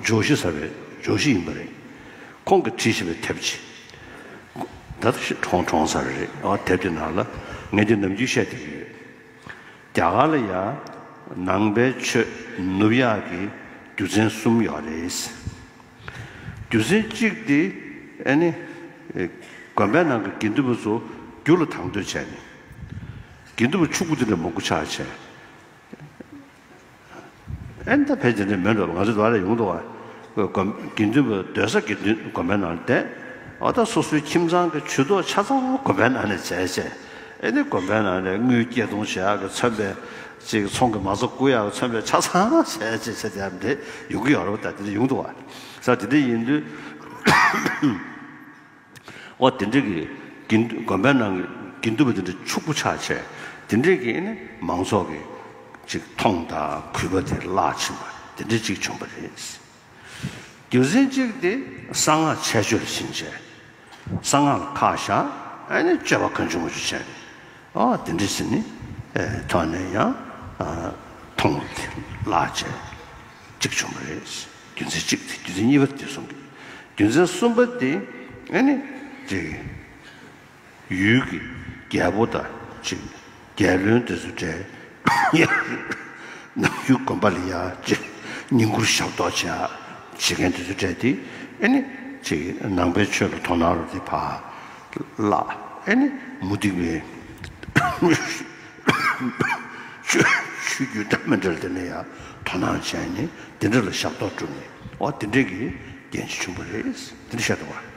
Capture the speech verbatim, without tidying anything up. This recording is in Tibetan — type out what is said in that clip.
ཇོ་ཤི་ཟེར་བའི་ཇོ་ཤི་ཡིན་པ་རེད། ཁོང་གིས་བྲིས་བཞག་པའི་དེབ་ཅིག་ད་ལྟ་ཤི་གྲོངས་གྲོངས་ཚར་རེད། ཨ་དེབ་དེ་ནང་ལ་ངས་འདི་ནམ་རྒྱུན་བཤད་བསྡད་ཀྱི་ཡོད། རྒྱ་གར་ལ་ཡང་ནང་པའི་ཆོས་ནུབ་ཡག་གི་རྒྱུ་མཚན་གསུམ་ཡོད་རེད། རྒྱུ་མཚན་གཅིག་དེ་ཨ་ནི་ཨེ་དགོན་པའི་ནང་གི་དགེ་འདུན་པ་ཚོ་རྒྱུ་ལ་དང་དོད་བྱས་ནས་དགེ་འདུན་པ་ཕྱུག་པོ་དེ་འདྲ་མང་པོ་ཆགས་བྱས། ཨེ་ད་ཕལ་ཆེར་འདི་མེད་འགྲོ། ང་ཚོ་དོ་ར་ཡོང་འདུག་བ། དགེ་འདུན་པ་སྡོད་ས་དགེ་འདུན་དགོན་པའི་ནང་བསྡད། ཨ་ད་སོ་སོའི་ཁྱིམ་ཚང་གི་ཇུས་གཏོགས་ཆ་ཚང་དགོན་པའི་ནང་ནས་བྱས་བྱས། ཨེ་ནི་དགོན་པའི་ནང་ནས་དངུལ་སྐྱེལ་གཏོང་བྱེད་ཡག་གི་མཚོན་པའི་ཅིག་ཚོང་གི་མ་རྩ་བསྐུར་ཡག་གི་མཚོན་པའི་ཆ་ཚང་བྱས་བྱས་བྱས་དེ་འདྲ་ཡོང་གི་ཡོད་རེད་བ། ད་དེ་འདྲ་ཡོང་འདུག་བ། ས་དེ་འདྲ་ཡིན་དུས། ཨོ་དེ་འདྲ་གི་དགེ་འདུན་དགོན་པའི་ནང་གི་དགེ་འདུན་པ་དེ་འདྲ་ཕྱུག་པོ་ཆགས་བྱས། དེ་འདྲ་གི་ནི་མང་ཚོགས་ཀྱི་ཅིག་མཐོང་དང་གུས་པ་དེ་བརླག་ཕྱིན་པ་དེ་འདྲ་ཅིག་བྱུང་བ་རེད། རྒྱུ་མཚན་གཅིག་དེ་གསང་སྔགས་ཆད་གཅོད་ལ་ཕྱིན་བྱས། གསང་སྔགས་ལ་ཁག་བཞག་ཨ་ནི་སྤྱོད་པ་གང་བྱུང་མང་བྱུང་བྱས་ནས། ཨོ་དེ་འདྲ་ཟེར་ནི་ཨེ་ཐོག་ནས་ཡང་ཨ་མཐོང་བ་དེ་བརླག་བྱས་ཅིག་བྱུང་བ་རེད། རྒྱུ་མཚན་གཅིག་དེ། རྒྱུ་མཚན་གཉིས་པ་དེ་གསུང་གི། རྒྱུ་མཚན་གསུམ་པ་དེ་ཨ་ནི་ཅིག་ཡུལ་གྱི་རྒྱལ་པོ་དང་ཅིག་རྒྱལ་བློན་དེ་ཚོ་གྲས་ནམ་རྒྱུན་དགོན་པ་ལ་ཡ་ཅིག་བསྙེན་བཀུར་ཞབས་ཏོག་བྱེད་བྱེད་མཁན་དེ་ཚོ་གྲས་དེ་ཨ་ནི་ཅིག་ནང་པའི་ཆོས་ལ་དོ་སྣང་རོགས་དེ་ཕར་བརླག་ཨ་ནི་མུ་སྟེགས་པའི་ཆོས་ཆོས་བརྒྱུད་འདྲ་མི་འདྲ་ལ་དེ་ནས་ཡང་དོ་སྣང་བྱས་ནས་དེ་འདྲ་ལ་ཞབས་ཏོག་བསྒྲུབས་ནས། འོ་དེ་འདྲ་གི་རྐྱེན་ཅིག་བྱུང་བ་རེད། དེ་འདྲ་བཤད་འདུག་བ།